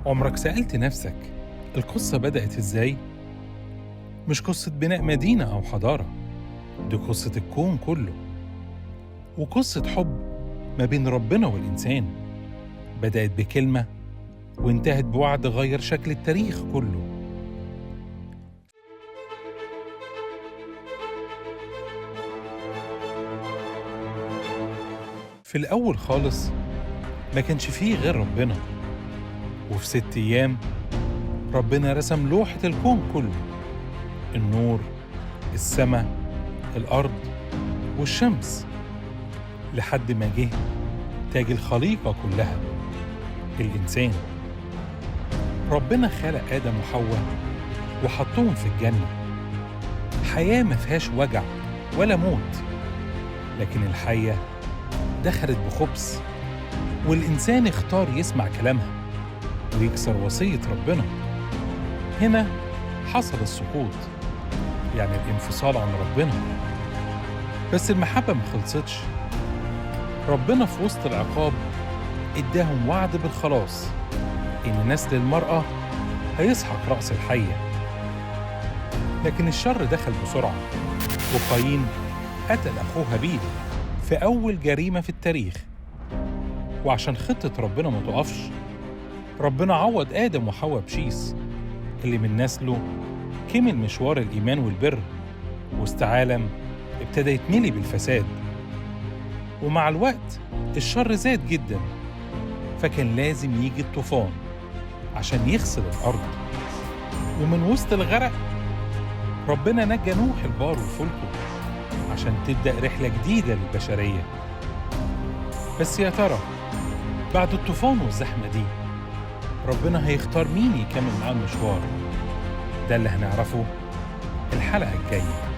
عمرك سألت نفسك القصة بدأت إزاي؟ مش قصة بناء مدينة أو حضارة، دي قصة الكون كله، وقصة حب ما بين ربنا والإنسان بدأت بكلمة وانتهت بوعد غير شكل التاريخ كله. في الأول خالص ما كانش فيه غير ربنا، وفي 6 أيام ربنا رسم لوحة الكون كله، النور، السماء، الأرض والشمس، لحد ما جه تاج الخليقة كلها، الإنسان. ربنا خلق آدم وحواء وحطهم في الجنة، حياة ما فيهاش وجع ولا موت، لكن الحية دخلت بخبث، والإنسان اختار يسمع كلامها ويكسر وصية ربنا. هنا حصل السقوط، يعني الانفصال عن ربنا. بس المحبة ما خلصتش. ربنا في وسط العقاب اداهم وعد بالخلاص، إن نسل المرأة هيسحق رأس الحية. لكن الشر دخل بسرعة، وقايين قتل أخوه هابيل في أول جريمة في التاريخ. وعشان خطة ربنا ما تقفش، ربنا عوض آدم وحواء بشيس اللي من نسله كمل مشوار الإيمان والبر، وسط عالم ابتدى يتملي بالفساد. ومع الوقت الشر زاد جدا، فكان لازم يجي الطوفان عشان يغسل الأرض. ومن وسط الغرق ربنا نجى نوح البار وفلكه عشان تبدأ رحلة جديدة للبشرية. بس يا ترى بعد الطوفان والزحمة دي ربنا هيختار مين يكمل معاه المشوار؟ ده اللي هنعرفه الحلقة الجاية.